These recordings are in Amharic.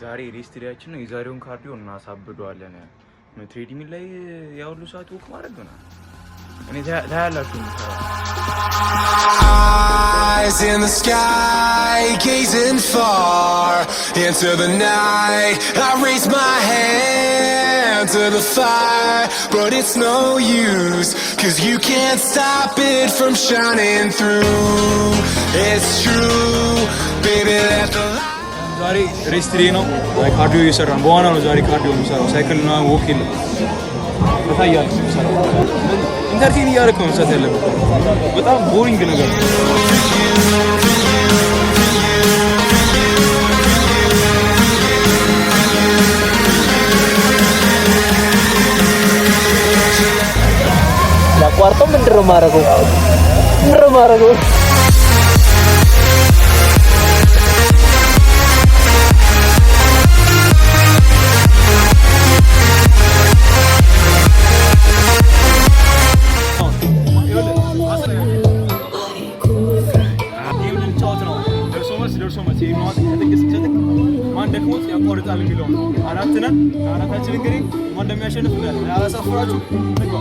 ዛሬ rest day ያችን ነው። የዛሬውን cardio እናሳብደዋለን። Treadmill ላይ ያሁሉ ሰዓት walk ማድረግ ነው። እኔ ታያላችሁ የምሰራው። Eyes in the sky, gazing far into the night. I raise my hand to the fire, but it's no use, 'cause you can't stop it from shining through. It's true, baby, let the light. ዛሬ rest day ነው። Cardio እየሰራን በኋላ ነው። ዛሬ cardio የሚሰራው ሳይክል እና walk የለም። ፈታ እያልክ ነው የምሰራው። Entertain እያደረክ ነው መስራት ያለብህ። በጣም boring ነገር ነው። ላቋርጠው? ምንድን ነው የማደርገው? ምንድን ነው የማደርገው? Game ልንጫወት ነው። ደርሶ መልስ፣ ደርሶ መልስ። ይሄ ማለት ከጥግ እስከ ጥግ ማን ደክሞት ያቋርጣል የሚለው ነው። አራት ነን። ከአራታችን እንግዲህ ማን እንደሚያሸንፍ እናያለን። ያላሳፍራችሁ እንግባ።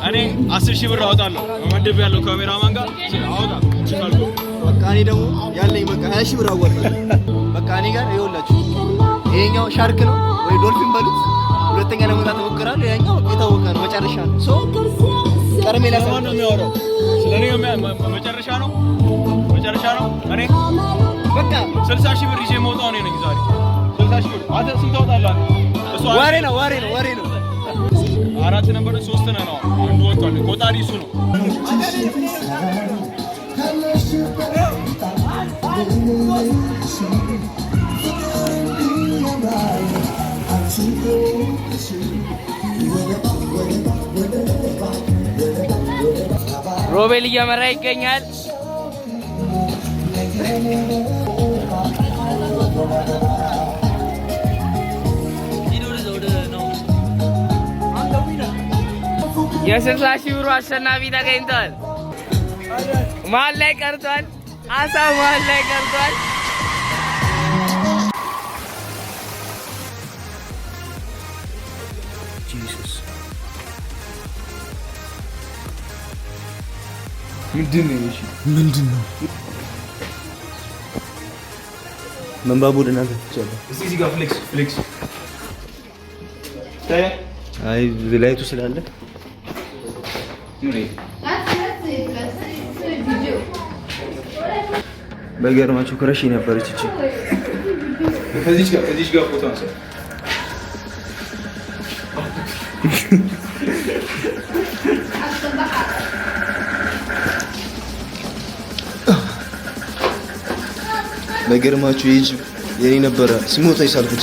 እኔ 10,000 ብር አወጣለሁ። መድብ ያለው ካሜራማን ጋር አወጣ ካልኩ በቃ እኔ ደግሞ ያለኝ በቃ 20,000 ብር አዋጣለሁ። በቃ እኔ ጋር ይኸውላችሁ ይሄኛው ሻርክ ነው ወይ ዶልፊን በሉት። ሁለተኛ ለመውጣት እሞክራለሁ። ያኛው የታወቀ ነው፣ መጨረሻ ነው። So ቀድሜ ስለማን ነው የሚያወራው? ስለ እኔ መጨረሻ ነው፣ መጨረሻ ነው። እኔ በቃ 60,000 ብር ይዤ የምወጣው እኔ ነኝ ዛሬ። 60,000 ብር። አንተ ስንት ታወጣለህ? እሱ ወሬ ነው፣ ወሬ ነው፣ ወሬ ነው። አራት ነበር፣ ሶስት ነን። አሁን አንዱ ወጥቷል። ቆጣሪ እሱ ነው። ሮቤል እየመራ ይገኛል። የ60,000 ብሩ አሸናፊ ተገኝቷል። መሀል ላይ ቀርቷል። አሳ መሀል ላይ ቀርቷል። Jesus፣ ምንድን ነው? እሺ። ምንድን ነው? መንባቡ ወደ እናንተ ትቻለሁ። እስቲ እዚህ ጋር flex flex ታያ። አይ light ኡ ስላለ። ምን? በገርማችሁ crush ነበረች እቺ። ከዚች ጋር ፎቶ አንሳ። በገርማችሁ ይህ ጅብ የኔ ነበረ፣ ሲሞት አይሳልኩት።